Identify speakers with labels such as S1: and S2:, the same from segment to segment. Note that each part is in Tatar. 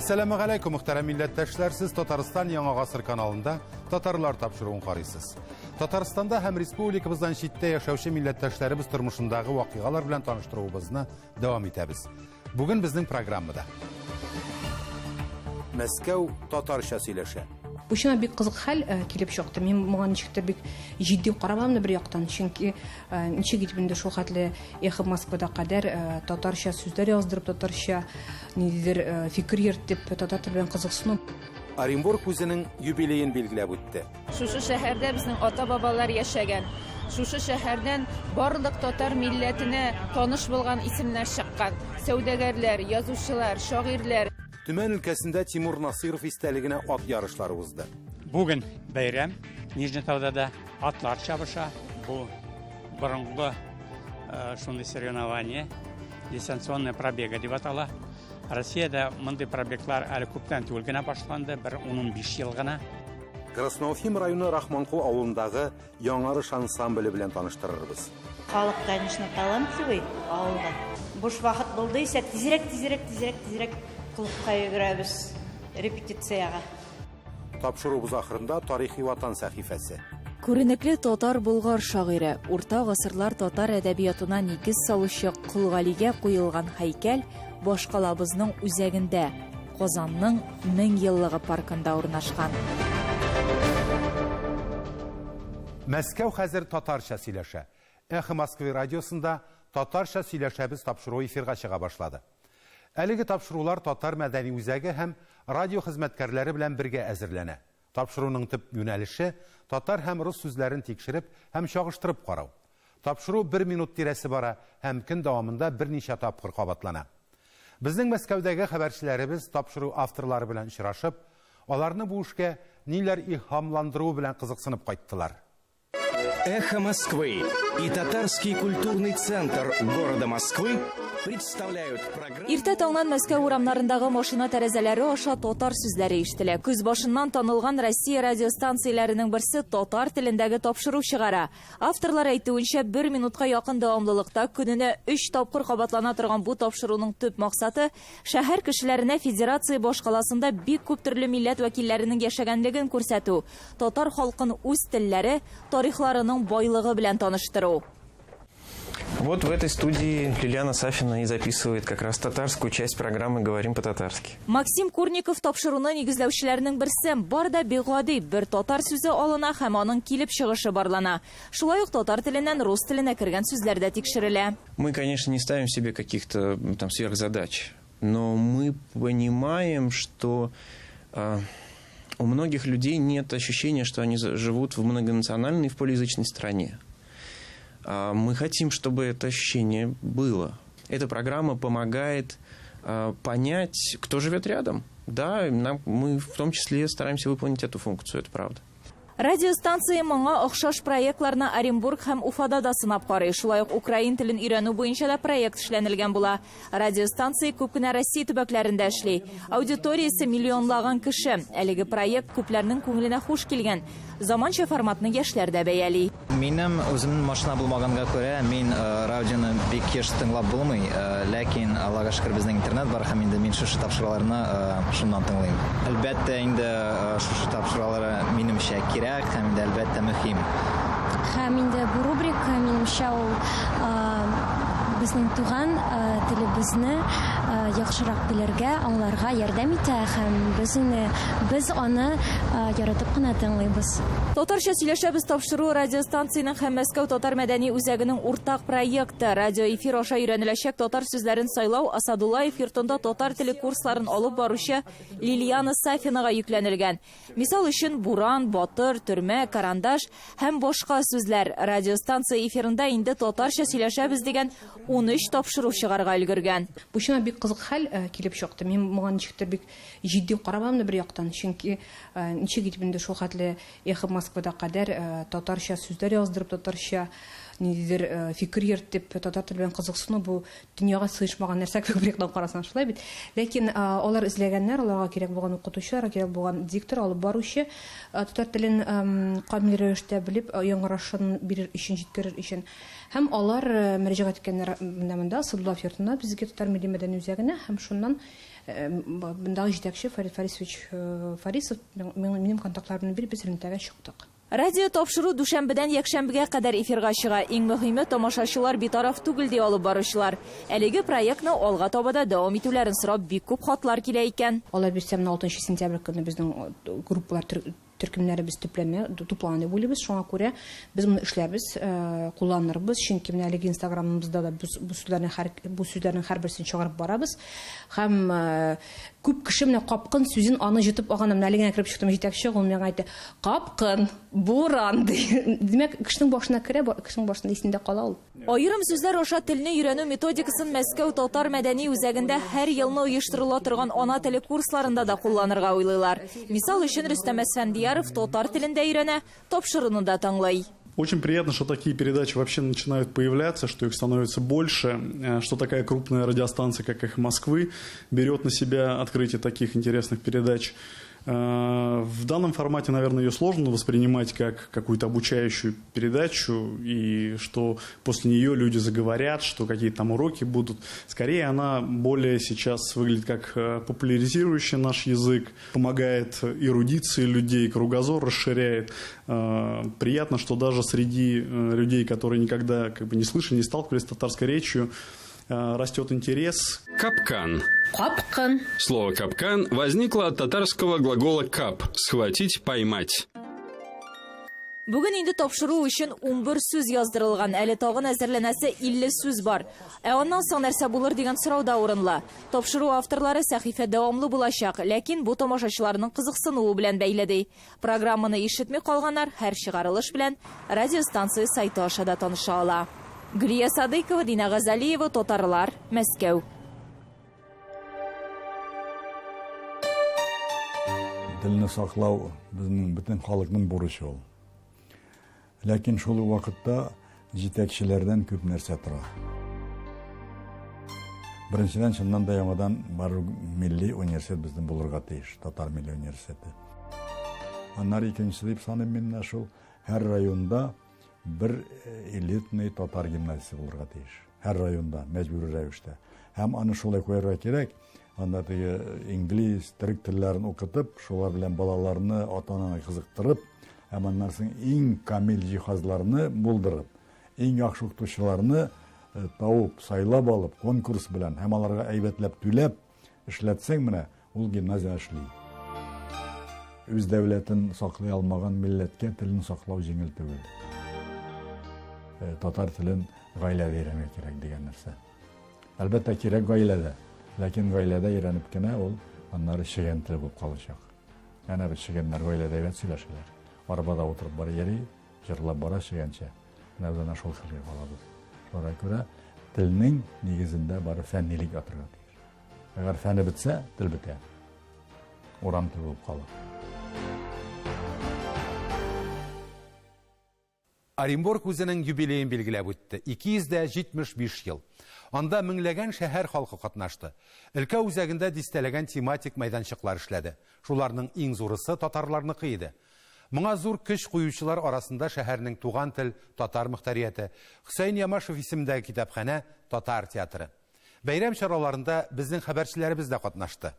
S1: Әссәламу алейкум, мөхтәрәм милләттәшләр! Сез Татарстан Яңа Гасыр каналында Татарлар тапшыруын карыйсыз. Татарстанда һәм республикабыздан читтә яшәүче милләттәшләребез тормышындагы вакыйгалар белән таныштыруыбызны дәвам итәбез. Бүген безнең программада Мәскәү татарча сөйләшә.
S2: Бу чынлап бик кызык хәл э, килеп чыкты. Мин моңа ничектер бик җитди карамам да бер яктан, чөнки э, ничек итеп инде шул хәтле Эхо Москвада кадәр э, татарча сүзләр яздырып, татарча ниндидер фикер йөртеп, татар теле белән кызыксыну.
S1: Оренбург үзенең юбилеен билгеләп үтте.
S3: Шушы шәһәрдә безнең ата-бабалар яшәгән. Шушы шәһәрдән барлык татар милләтенә таныш булган исемнәр чыккан. Сәүдәгәрләр, язучылар, шагыйрьләр.
S1: Төмән өлкәсендә Тимур Насыйров истәлегенә ат ярышлары узды.
S4: Бүген бәйрәм, Нижний Тауда да атлар чабыша. Бу борынгы э, шундый соревнование, дистанционная пробега дип атала. Россиядә мондый пробеглар әле күптән түгел генә башланды, бер 10-15 ел гына.
S1: Красноуфим районы Рахманкул авылындагы Яңарыш ансамбле белән таныштырырбыз.
S5: Халык, конечно, талантливый авылда. Буш вакыт булды исә, тизрәк, тизрәк, тизрәк, тизрәк клубка йөгерәбез репетициягә.
S1: Тапшыруыбыз ахырында Тарихи Ватан сәхифәсе.
S6: Күренекле татар-болгар шагыйре, урта гасырлар татар әдәбиятына нигез салучы Кол Галигә куелган һәйкәл башкалабызның үзәгендә, Казанның 1000 еллыгы паркында урнашкан.
S1: Мәскәү хәзер татарча сөйләшә. Эхо Москвы радиосында Татарча сөйләшәбез тапшыруы эфирга чыга башлады. Әлеге тапшырулар Татар мәдәни үзәге һәм радио хезмәткәрләре белән бергә әзерләнә. Тапшыруның төп юнәлеше, татар һәм рус сүзләрен тикшереп һәм чагыштырып карау. Тапшыру бер минут тирәсе бара һәм көн дәвамында берничә тапкыр кабатлана. Безнең Мәскәүдәге хәбәрчеләребез тапшыру авторлары белән очрашып, аларны бу эшкә ниләр илһамландыруы белән кызыксынып кайттылар.
S7: Эхо Москвы и Татарский культурный центр города Москвы представляют программу...
S6: Иртә таңнан Мәскәү урамнарындагы машина тәрәзәләре аша татар сүзләре ишетелә. Көз башыннан танылган Россия радиостанцияләренең берсе татар телендәге тапшыру чыгара. Авторлар әйтүенчә, бер минутка якын дәвамлылыкта көненә өч тапкыр кабатлана торган бу тапшыруның төп максаты, шәһәр кешеләренә федерация башкаласында бик күп төрле милләт вәкилләренең яшәгәнлеген күрсәтү, татар халкын үз телләре, тарихларының байлыгы белән таныштыру.
S8: Вот в этой студии Лилиана Сафина и записывает как раз татарскую часть программы «Говорим по-татарски».
S6: Максим Курников тапшыруны нигезләүчеләрнең берсе. Бар да бик гади, бер татар сүзе алына һәм аның килеп чыгышы барлана. Шулай ук татар теленнән рус теленә кергән сүзләр дә тикшерелә.
S8: Мы, конечно, не ставим себе каких-то там сверхзадач, но мы понимаем, что у многих людей нет ощущения, что они живут в многонациональной и в полиязычной стране. Мы хотим, чтобы это ощущение было. Эта программа помогает понять, кто живет рядом. Да, мы в том числе стараемся выполнить эту функцию, это правда.
S6: Радиостанция моңа охшаш проектларны Оренбург һәм Уфада да сынап карый. Шулай ук украин телен өйрәнү буенча да проект эшләнелгән була. Радиостанция күп кенә Россия төбәкләрендә эшли. Аудиториясе миллионлаган кеше. Әлеге проект күпләрнең күңеленә хуш килгән. Заманча форматны яшьләр дә бәяли.
S9: Минем үземнең машина булмаганга күрә, мин радионы бик еш тыңлап булмый, ләкин, Аллага шөкер, безнең интернет бар һәм инде мин шушы тапшыруларны шуннан тыңлыйм. Әлбәттә инде, шушы тапшырулары минемчә кирәк һәм инде әлбәттә мөһим.
S10: Һәм инде бу рубрика, минемчә, ул безнең туган телебезне яхшырак белергә, аңларга ярдәм итә һәм без инде без аны яратып кына тыңлыйбыз.
S6: Татарча сөйләшәбез тапшыруы радиостанциянең һәм Мәскәү татар мәдәни үзәгенең уртак проекты. Радиоэфир аша өйрәнеләчәк татар сүзләрен сайлау Асадуллаев йортында татар теле курсларын алып баручы Лилиана Сафинага йөкләнелгән. Мисал өчен, буран, батыр, төрмә, карандаш һәм башка сүзләр. Радиостанция эфирында инде татарча сөйләшәбез дигән 13 тапшыру чыгарга өлгергән.
S2: Бу чынлап бик кызык хәл килеп чыкты. Мин моңа ничектер бик җитди карамам да бер яктан, чөнки ничек итеп инде шул хәтле Эхо Москвада кадәр татарча сүзләр яздырып, татарча ниндидер фикер йөртеп, татар теле белән кызыксыну бу дөньяга сыешмаган нәрсә кебек бер яктан карасаң, шулай бит. Ләкин алар эзләгәннәр, аларга кирәк булган укытучы, аларга кирәк булган диктор, алып баручы, татар телен камил рәвештә белеп, яңгырашын бирер өчен, җиткерер өчен. Һәм алар мөрәҗәгать иткәннәр менә монда, Садуллаев йортына, безгә Татар милли мәдәни үзәгенә, һәм шуннан мондагы җитәкче Фәрит Фарисович Фарисов минем контактларымны биреп, без элемтәгә чыктык.
S6: Радио тапшыру дүшәмбедән якшәмбегә кадәр эфирга чыга. Иң мөһиме, тамашачылар битараф түгел, ди алып баручылар. Әлеге проектны алга таба да дәвам итүләрен сорап бик күп хатлар килә икән.
S2: Алла бирсә, менә алтынчы сентябрь көнне безнең группалар төркемнәребез төпләнә, туплана дип уйлыйбыз. Шуңа күрә без моны эшләрбез, кулланырбыз. Чөнки менә әлеге Инстаграмыбызда да без бу сүзләрнең һәр, бу сүзләрнең һәрберсен чыгарып барабыз. Һәм күп кеше менә капкын сүзен аны җотып алган. Менә әле генә кереп чыктым, җитәкче ул миңа әйтте, капкын, буран, ди. Димәк, кешенең башына керә, кешенең башында исендә кала ул.
S6: Аерым сүзләр аша телне өйрәнү методикасын Мәскәү татар мәдәни үзәгендә һәр елны оештырыла торган ана теле курсларында да кулланырга уйлыйлар. Мисал өчен, Рөстәм Әсфәндияров татар телен дә өйрәнә, тапшыруны да тыңлый.
S11: Очень приятно, что такие передачи вообще начинают появляться, что их становится больше, что такая крупная радиостанция, как «Эхо Москвы», берет на себя открытие таких интересных передач. В данном формате, наверное, ее сложно воспринимать как какую-то обучающую передачу, и что после нее люди заговорят, что какие-то там уроки будут. Скорее, она более сейчас выглядит как популяризирующая наш язык, помогает эрудиции людей, кругозор расширяет. Приятно, что даже среди людей, которые никогда не слышали, не сталкивались с татарской речью, растет интерес.
S12: Капкан.
S13: Капкан.
S12: Слово капкан возникло от татарского глагола кап – схватить, поймать.
S6: Бүген инде тапшыру өчен 11 сүз яздырылган, әле тагын әзерләнәсе 50 сүз бар. Ә аннан соң нәрсә булыр дигән сорау да урынлы. Тапшыру авторлары сәхифә дәвамлы булачак, ләкин бу тамашачыларның кызыксынуы белән бәйле ди. Программаны ишетми калганнар һәр чыгарылыш белән радиостанция сайты аша да таныша ала. Гөлия Садыйкова, Дина Газалиева, Татарлар, Мәскәү.
S14: Телне саклау безнең бөтен халыкның бурычы ул. Ләкин шул ук вакытта җитәкчеләрдән күп нәрсә тора. Беренчедән, чыннан да яңадан бару милли университет безнең булырга тиеш, татар милли университеты. Аннары икенчесе дип саныйм мин менә шул, һәр районда бер элитный татар гимназиясе булырга тиеш. Һәр районда мәҗбүри рәвештә. Һәм аны шулай куярга кирәк, анда теге инглиз, төрек телләрен укытып, шулар белән балаларны, ата-ананы кызыктырып, һәм аннан соң иң камил җиһазларны булдырып, иң яхшы укытучыларны табып, сайлап алып, конкурс белән һәм аларга әйбәтләп түләп эшләтсәң, менә ул гимназия эшли. Үз дәүләтен саклый алмаган милләткә телен саклау җиңел түгел. Татар телен гаиләдә өйрәнергә кирәк дигән нәрсә. Әлбәттә, кирәк гаиләдә, ләкин гаиләдә өйрәнеп кенә ул аннары чегән теле булып калачак. Әнә бит чегәннәр гаиләдә әйбәт сөйләшәләр. Арбада утырып бара йөри, җырлап бара чегәнчә. Менә без әнә шул хәлгә калабыз. Шуңа күрә телнең нигезендә бары фәннилек ятырга тиеш. Әгәр фәне бетсә, тел бетә. Урам теле булып кала.
S1: Оренбург үзенең юбилеен билгеләп үтте. 275 ел. Анда меңләгән шәһәр халкы катнашты. Өлкә үзәгендә дистәләгән тематик мәйданчыклар эшләде. Шуларның иң зурысы татарларныкы иде. Моңа зур көч куючылар арасында шәһәрнең туган тел татар мөхтәрияте, Хөсәен Ямашев исемендәге китапханә, татар театры. Бәйрәм чараларында безнең хәбәрчеләребез дә катнашты.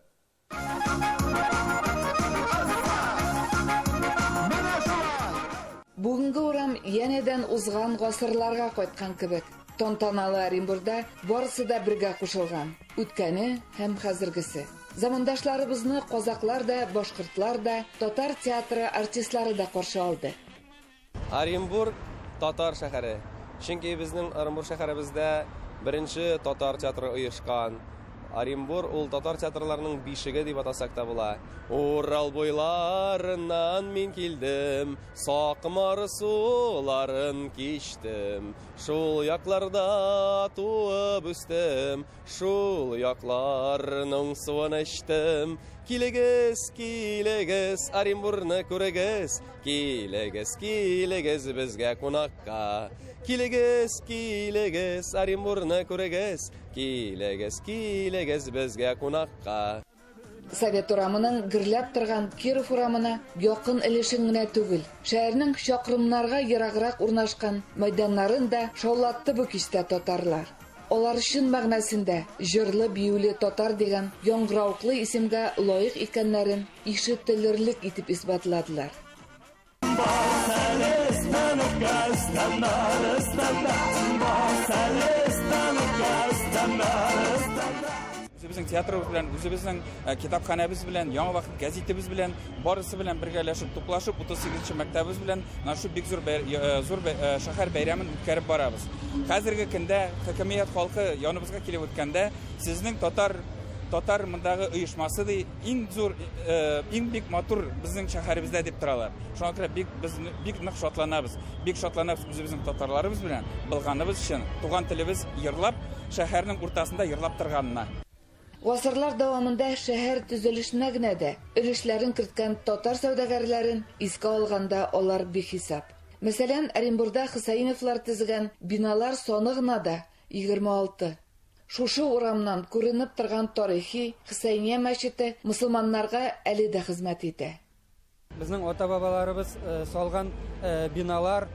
S15: Бүгенге урам янәдән узган гасырларга кайткан кебек. Тантаналы Оренбурда барысы да бергә кушылган. Үткәне һәм хәзергесе. Замандашларыбызны казаклар да, башкортлар да, татар театры артистлары да каршы алды.
S16: Оренбург татар шәһәре. Чөнки безнең Оренбург шәһәребездә беренче татар театры оешкан. Оренбург ул татар театрларының бишеге дип атасак та була. Урал буйларыннан мин килдем, Сакмар суларын кичтем. Шул якларда туып Туып үстем, шул якларның суын эчтем. Килегез, килегез, Оренбургны күрегез. Килегез, килегез безгә кунакка. Килегез, килегез, Оренбургны күрегез. Килегез, килегез безгә кунакка.
S15: Совет урамының гөрләп торган Киров урамына якын өлешен генә түгел, шәһәрнең чакрымнарга ераграк урнашкан мәйданнарын да шаулатты бу кичтә татарлар. Алар чын мәгънәсендә җырлы-биюле татар дигән яңгыравыклы исемгә лаек икәннәрен ишетелерлек итеп исбатладылар.
S13: Үзебезнең театрыбыз белән, үзебезнең э, китапханәбез белән, Яңа вакыт гәзитебез белән, барысы белән бергәләшеп, туплашып, 38 нче мәктәбебез белән менә шу бик зур э, зур э, шәһәр бәйрәмен үткәреп барабыз. Хәзерге көндә хакимият халкы яныбызга килеп үткәндә, сезнең татар татар мондагы оешмасы ди, иң зур, э, иң бик матур безнең шәһәребездә дип торалар. Шуңа күрә бик без бик нык шатланабыз. Бик шатланабыз үзебезнең татарларыбыз белән, булганыбыз өчен, туган телебез йырлап, шәһәрнең уртасында йырлап торганына.
S15: Гасырлар дәвамында шәһәр төзелешенә генә дә өлешләрен керткән татар сәүдәгәрләрен искә алганда алар бихисап. Мәсәлән, Оренбурда Хөсәеновлар төзегән биналар саны гына да 26. Шушы урамнан күренеп торган тарихи Хөсәения мәчете мосылманнарга әле дә хезмәт итә.
S17: Безнең ата-бабаларыбыз салган биналар,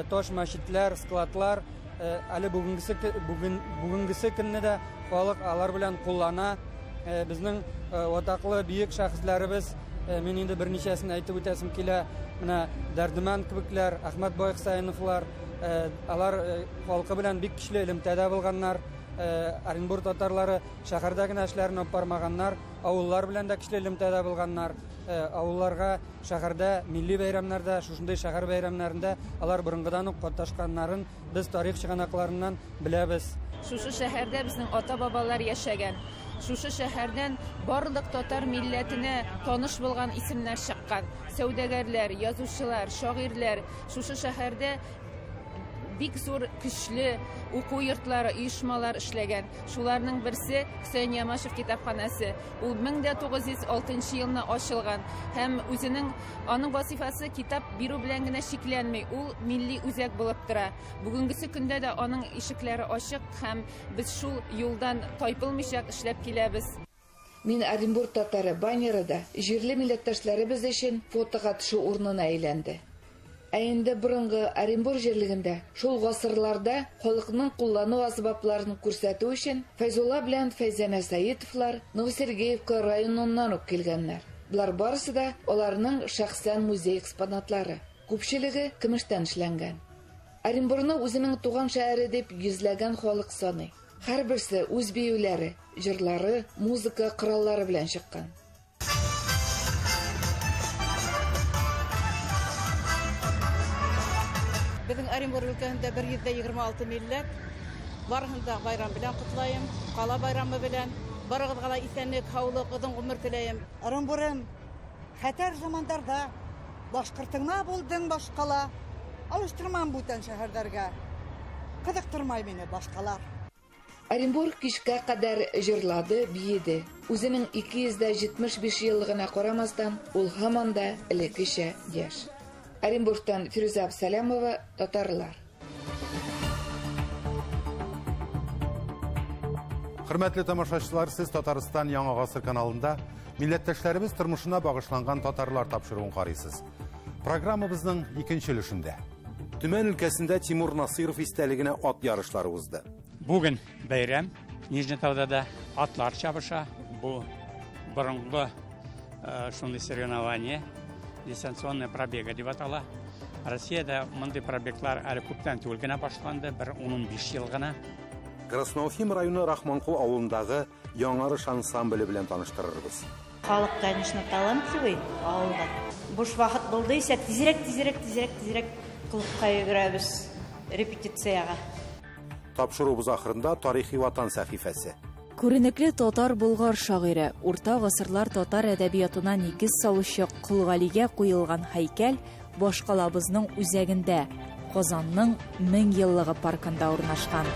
S17: таш мәчетләр, складлар әле бүгенгесе бүген бүгенгесе көнне дә халык алар белән куллана. Безнең атаклы бөек шәхесләребез, мин инде берничәсен әйтеп үтәсем килә. Менә Дәрдемәнд кебекләр, Әхмәт бай Хөсәеновлар, алар халкы белән бик көчле элемтәдә булганнар. Оренбур татарлары шәһәрдә генә эшләрен алып бармаганнар, авыллар белән дә көчле элемтәдә булганнар. Авылларга шәһәрдә милли бәйрәмнәрдә, шушындый шәһәр бәйрәмнәрендә алар борынгыдан ук катнашканнарын без тарих чыганакларыннан беләбез.
S3: Шушы шәһәрдә безнең ата-бабалар яшәгән. Шушы шәһәрдән барлык татар милләтенә таныш булган исемнәр чыккан. Сәүдәгәрләр, язучылар, шагыйрьләр. Шушы шәһәрдә бик зур көчле уку йортлары, оешмалар эшләгән. Шуларның берсе Хөсәен Ямашев китапханәсе. Ул 1906 елны ачылган һәм үзенең аның вазифасы китап бирү белән генә чикләнми, ул милли үзәк булып тора. Бүгенгесе көндә дә аның ишекләре ачык һәм без шул юлдан тайпылмыйча эшләп киләбез.
S15: Мин Оренбург татары баннеры да җирле милләттәшләребез өчен фотога төшү урынына әйләнде. Ә инде борынгы Оренбур җирлегендә шул гасырларда халыкның куллану асбапларын күрсәтү өчен Фәйзулла белән Фәйзәнә Сәетовлар Новосергеевка районыннан ук килгәннәр. Болар барысы да аларның шәхсән музей экспонатлары. Күпчелеге көмештән эшләнгән. Оренбурны үзенең туган шәһәре дип йөзләгән халык саный. Һәрберсе үз биюләре, җырлары, музыка кораллары белән чыккан.
S18: Безнең Оренбург өлкәсендә 126 милләт. Барысын да байрам белән котлаем, кала байрамы белән. Барыгызга да исәнлек, һаулык, озын гомер теләем.
S19: Оренбурым, хәтәр замандарда башкортыңа булдың башкала. Алыштырмам бүтән шәһәрләргә. Кызыктырмай мине башкалар.
S15: Оренбург кичкә кадәр җырлады, биеде. Үзенең 275 еллыгына карамастан, ул һаман да элеккечә яшь. Оренбургтан Фирүзә Абсалямова, Татарлар.
S1: Хөрмәтле тамашачылар, сез Татарстан Яңа гасыр каналында милләттәшләребез тормышына багышланган татарлар тапшыруын карыйсыз. Программабызның икенче өлешендә. Төмән өлкәсендә Тимур Насыйров истәлегенә ат ярышлары узды.
S4: Бүген бәйрәм, Нижний Тауда да атлар чабыша. Бу борынгы э, шундый соревнование, дистанционная пробега дип атала. Россиядә мондый пробеглар әле күптән түгел генә башланды, бер 15 ел гына.
S1: Красноуфим районы Рахманкул авылындагы Яңарыш ансамбле белән таныштырырбыз.
S5: Халык, конечно, талантливый авылда. Буш вакыт булды исә, тизрәк, тизрәк, тизрәк, тизрәк клубка йөгерәбез репетициягә.
S1: Тапшыруыбыз ахырында Тарихи Ватан сәхифәсе.
S6: Күренекле татар-болгар шагыйре, урта гасырлар татар әдәбиятына нигез салучы Кол Галигә куелган һәйкәл башкалабызның үзәгендә, Казанның 1000 еллыгы паркында урнашкан.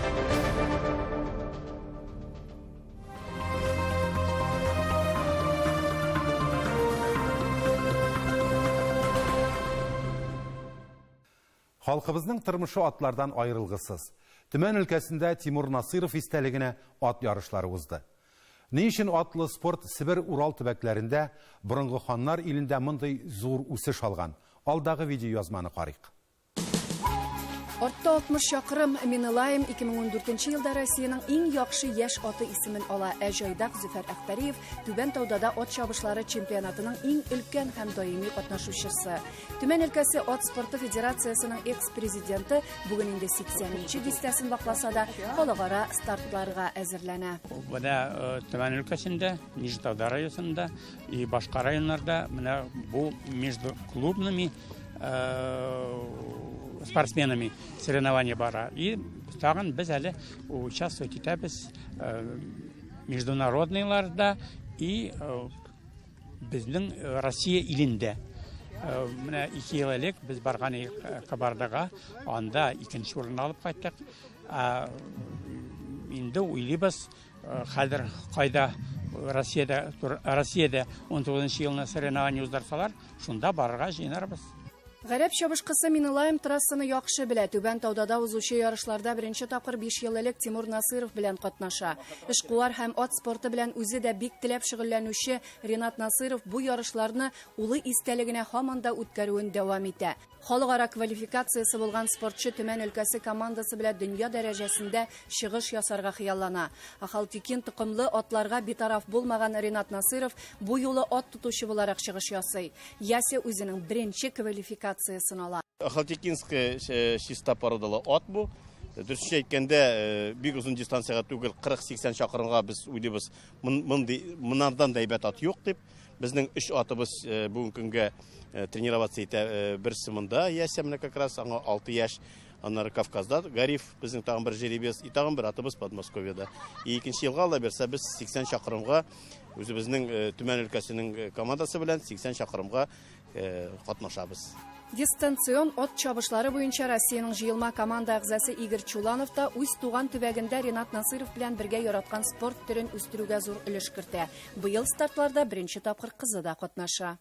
S1: Халкыбызның тормышы атлардан аерылгысыз. Төмән өлкәсендә Тимур Насыйров истәлегенә ат ярышлары узды. Ни өчен атлы спорт Себер-Урал төбәкләрендә, борынгы ханнар илендә мондый зур үсеш алган? Алдагы видеоязманы карыйк.
S20: Артта 60 чакрым Менелаем 2014 елда Россиянең иң яхшы яшь аты исемен ала. Ә җайдак Зөфәр Әхтәриев Түбән Таудада ат чабышлары чемпионатының иң өлкән һәм даими катнашучысы. Төмән өлкәсе ат спорты федерациясенең экс-президенты бүген инде 80 нче дистәсен вакласа да, халыкара стартларга әзерләнә.
S4: Менә э, Төмән өлкәсендә, Нижнетауда районында и башка районнарда менә бу между клубными э, спортсменами соревнования бара. И тагын без әле участвовать итәбез э, международныйларда и э, безнең Россия илендә. Менә ике ел элек без барган идек Кабардага, анда икенче урын алып кайттык. Инде уйлыйбыз, хәзер кайда Россиядә Россиядә 19 елны соревнование уздырсалар, Шунда барырга җыенырбыз.
S20: Гарәп чабышкысы Минылаем трассаны яхшы белә. Түбән Таудада узучы ярышларда беренче тапкыр 5 ел элек Тимур Насыйров белән катнаша. Эшкуар һәм ат спорты белән үзе дә бик теләп шөгыльләнүче Ринат Насыйров бу ярышларны улы истәлегенә һаман да үткәрүен дәвам итә. Халыкара квалификациясе булган спортчы Төмән өлкәсе командасы белән дөнья дәрәҗәсендә чыгыш ясарга хыяллана. Ахалтекин токымлы атларга битараф булмаган Ринат Насыйров бу юлы ат тотучы буларак чыгыш ясый. Яся үзенең беренче квалификациясен ала.
S21: Ахалтекинская чиста породалы ат бу. Дөресен әйткәндә, бик озын дистанциягә түгел, 40-80 чакрымга без уйлыйбыз, мондый монардан да әйбәт ат юк дип. Безнең өч атыбыз бүгенге көнгә тренироваться итә. Берсе монда, Яся менә как раз, аңа 6 яшь. Аннары Кавказда Гариф, безнең тагын бер жеребец, и тагын бер атыбыз Подмосковьеда. И икенче елга Алла бирсә, без 80 чакрымга үзебезнең Төмән өлкәсенең командасы белән 80 чакрымга катнашабыз.
S20: Дистанцион ат чабышлары буенча Россиянең җыелма команда әгъзасы Игорь Чуланов та үз туган төбәгендә Ринат Насыйров белән бергә яраткан спорт төрен үстерүгә зур өлеш кертә. Быел стартларда беренче тапкыр кызы да катнаша.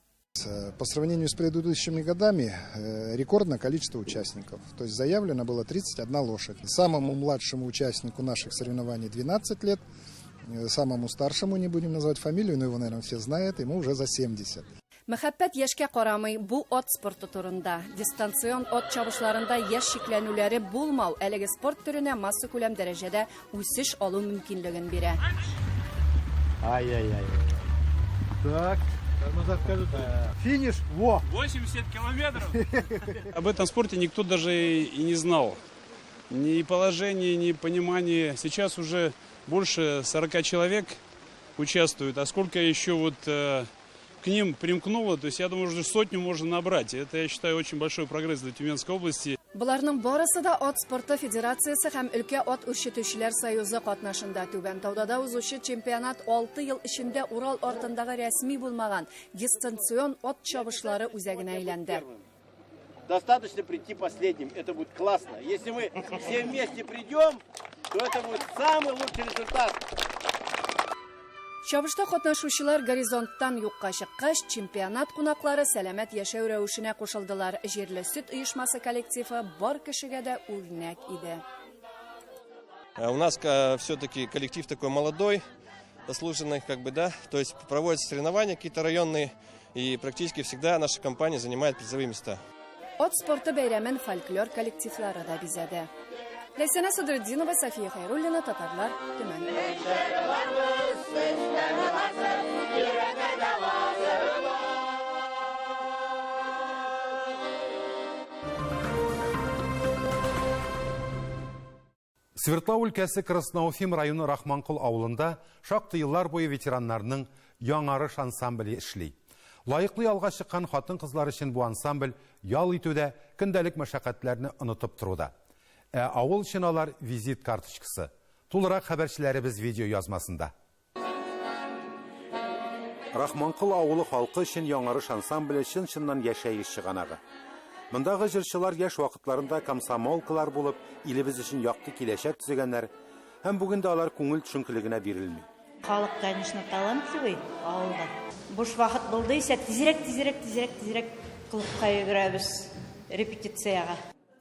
S22: По сравнению с предыдущими годами э, рекордное количество участников. То есть заявлено было 31 лошадь. Самому младшему участнику наших соревнований 12 лет, э, самому старшему, не будем называть фамилию, но его, наверное, все знают, ему уже за 70.
S20: Мәхәббәт яшькә карамый, бу ат спорты турында. Дистанцион ат чабышларында яшь чикләнүләре булмау әлеге спорт төренә массакүләм дәрәҗәдә үсеш алу мөмкинлеген бирә.
S23: Ай-яй-яй. Так.
S24: Финиш, во!
S25: 80 километров!
S26: Об этом спорте никто даже и не знал. Ни положения, ни понимания. Сейчас уже больше 40 человек участвуют. А сколько еще вот э, к ним примкнуло, то есть я думаю, уже сотню можно набрать. Это, я считаю, очень большой прогресс для Тюменской области.
S20: Боларның барысы да Ат спорты федерациясе һәм өлкә ат үрчетүчеләр союзы катнашында. Түбән Таудада узучы чемпионат 6 ел эчендә Урал артындагы рәсми булмаган дистанцион ат чабышлары үзәгенә әйләнде.
S21: Достаточно прийти последним, это будет классно. Если мы все вместе придем, то это будет самый лучший результат.
S20: Чабышта катнашучылар горизонттан юкка чыккач, чемпионат кунаклары сәламәт яшәү рәвешенә кушылдылар. Җирле сөт оешмасы коллективы бар кешегә дә үрнәк иде.
S16: Э, у нас э, все-таки коллектив такой молодой, заслуженный, как бы, да, то есть проводятся соревнования какие-то районные, и практически всегда наша компания занимает призовые места.
S20: Ат спорты бәйрәмен фольклор коллективлары да бизәде. Ләйсәнә Садретдинова, София Хәйруллина, Татарлар, Төмән.
S1: Свердлау өлкәсе Красноуфим районы Рахманкол авылында шактый еллар буе ветераннарның Яңарыш ансамбле эшли. Лаеклы ялга чыккан хатын-кызлар өчен бу ансамбль ял итүдә, көндәлек мәшәкатьләрне онытып торуда. Ә авыл өчен алар визит карточкасы. Тулырак хәбәрчеләребез видеоязмасында. Рахманкол авылы халкы өчен Яңарыш ансамбле чын-чыннан яшәеш чыганагы. Мондагы җырчылар яшь вакытларында комсомолкалар булып, илебез өчен якты киләчәк төзегәннәр һәм бүген дә алар күңел төшенкелегенә бирелми.
S5: Халык, конечно, талантливый авылда. Буш вакыт булды исә, тизрәк, тизрәк, тизрәк, тизрәк клубка йөгерәбез репетициягә.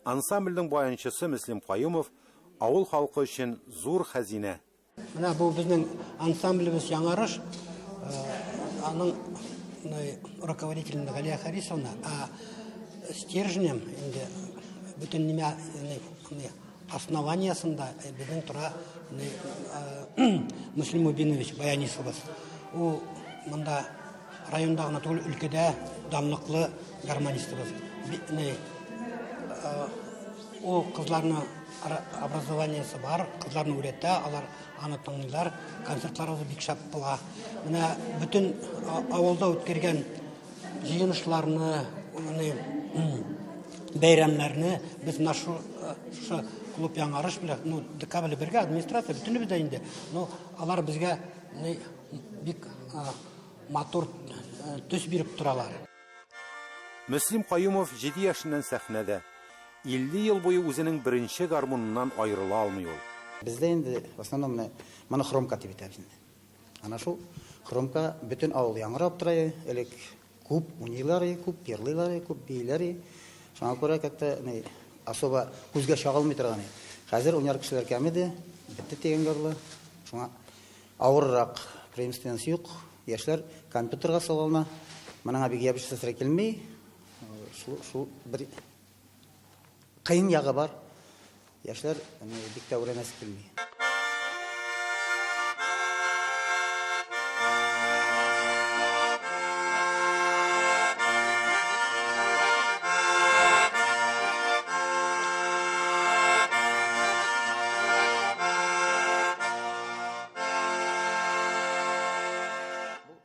S1: Ансамбльнең баянчысы Мөслим Каюмов авыл халкы өчен зур хәзинә.
S2: Менә бу безнең ансамблебез Яңарыш, аның руководителе Галия Харисовна, ә стержнем инде бөтен нимә основаниясында безнең тора Мөслим Мубинович баянисыбыз. Ул монда районда гына түгел, өлкәдә данлыклы гармонистыбыз. Ул кызларны образованиесе бар, кызларны өйрәтә, алар аны тыңлыйлар, концертларыбыз бик шәп була. Менә бөтен авылда үткәргән җыелышларны, бәйрәмнәрне без менә шушы клуб Яңарыш белән, ну, ДК белән бергә, администрация бөтенебез дә инде, ну, алар безгә бик матур төс биреп торалар.
S1: Мөслим Каюмов җиде яшеннән сәхнәдә. 50 ел буе үзенең беренче гармуныннан аерыла алмый ул.
S7: Бездә инде в основном менә моны хромка дип әйтәбез инде. Ана шул хромка бөтен авыл яңгырап тора иде. Элек күп уйныйлар иде, күп йырлыйлар иде, күп бииләр иде. Шуңа күрә как-то ни особо күзгә чагылмый торган иде. Хәзер уйнар кешеләр кәмеде, бетте дигәнгә була. Шуңа авыррак, преемственность юк. Яшьләр компьютерга салына. Моның бик ябышасы килми. Шул, шул бер кыен ягы бар. Яшьләр бик тә өйрәнәсе килми.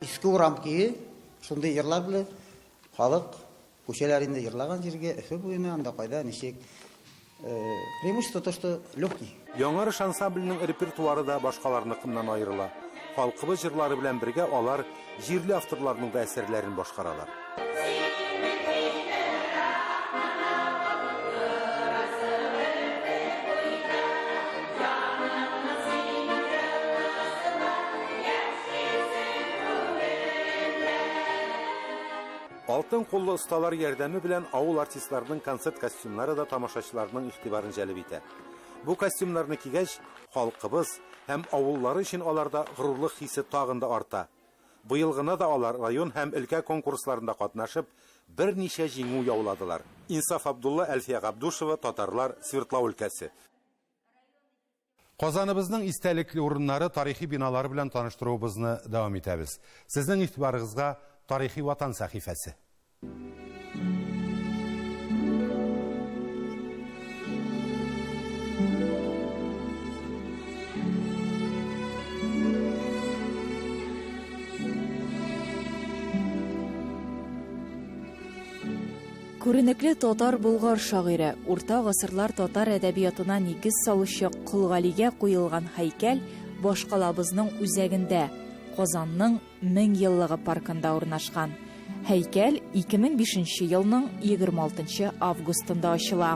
S7: Иске урам көе, шундый йырлар белән халык күчәләр инде йырлаган җиргә, Өфе буена, анда кайда, ничек. Преимущество то, что легкий.
S1: Яңарыш ансамбленең репертуары да башкаларныкыннан аерыла. Халкыбыз җырлары белән бергә алар җирле авторларның да әсәрләрен башкаралар. Алтын куллы осталар ярдәме белән авыл артистларының концерт костюмнары да тамашачыларның игътибарын җәлеп итә. Бу костюмнарны кигәч, халкыбыз һәм авыллары өчен аларда горурлык хисе тагын да арта. Быел гына да алар район һәм өлкә конкурсларында катнашып, берничә җиңү яуладылар. Инсаф Абдулла, Әлфия Габдушева, Татарлар, Свердлау өлкәсе. Казаныбызның истәлекле урыннары, тарихи биналары белән таныштыруыбызны дәвам итәбез. Сезнең игътибарыгызга Тарихи Ватан сәхифәсе.
S6: Күренекле татар-болгар шагыйре, урта гасырлар татар әдәбиятына нигез салучы Кол Галигә куелган һәйкәл башкалабызның үзәгендә, Казанның 1000 еллыгы паркында урнашкан. Һәйкәл 2005 нче елның 26 нчы августында ачыла.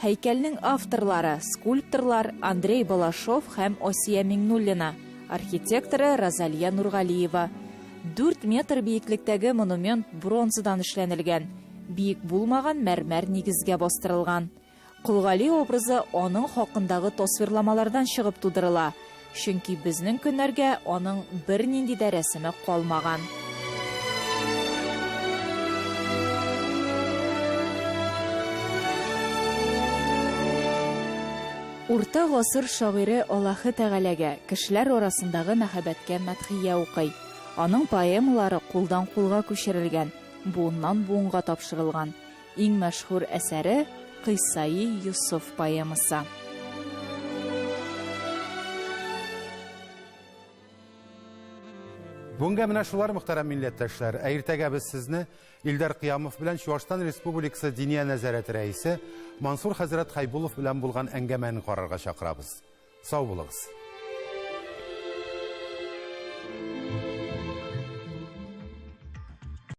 S6: Һәйкәлнең авторлары, скульпторлар Андрей Балашов һәм Асия Миңнуллина, архитекторы Розалия Нургалиева. 4 метр биеклектәге монумент бронзадан эшләнелгән, биек булмаган мәрмәр нигезгә бастырылган. Колгали образы аның хакындагы тасвирламалардан чыгып тудырыла, чөнки безнең көннәргә аның бернинди дә рәсеме калмаган. Урта гасыр шагыйре Аллаһы Тәгаләгә, кешеләр арасындагы мәхәббәткә мәдхия укый. Аның поэмалары кулдан-кулга күчерелгән, буыннан-буынга тапшырылган. Иң мәшһүр әсәре, Кыйссаи Йосыф поэмасы.
S1: Бүгенгә менә шулар, мөхтәрәм милләттәшләр. Ә иртәгә без сезне Илдар Кыямов белән Чуашстан Республикасы Диния нәзарәте рәисе Мансур хәзрәт Хәйбуллов белән булган әңгәмәне карарга чакырабыз. Сау булыгыз.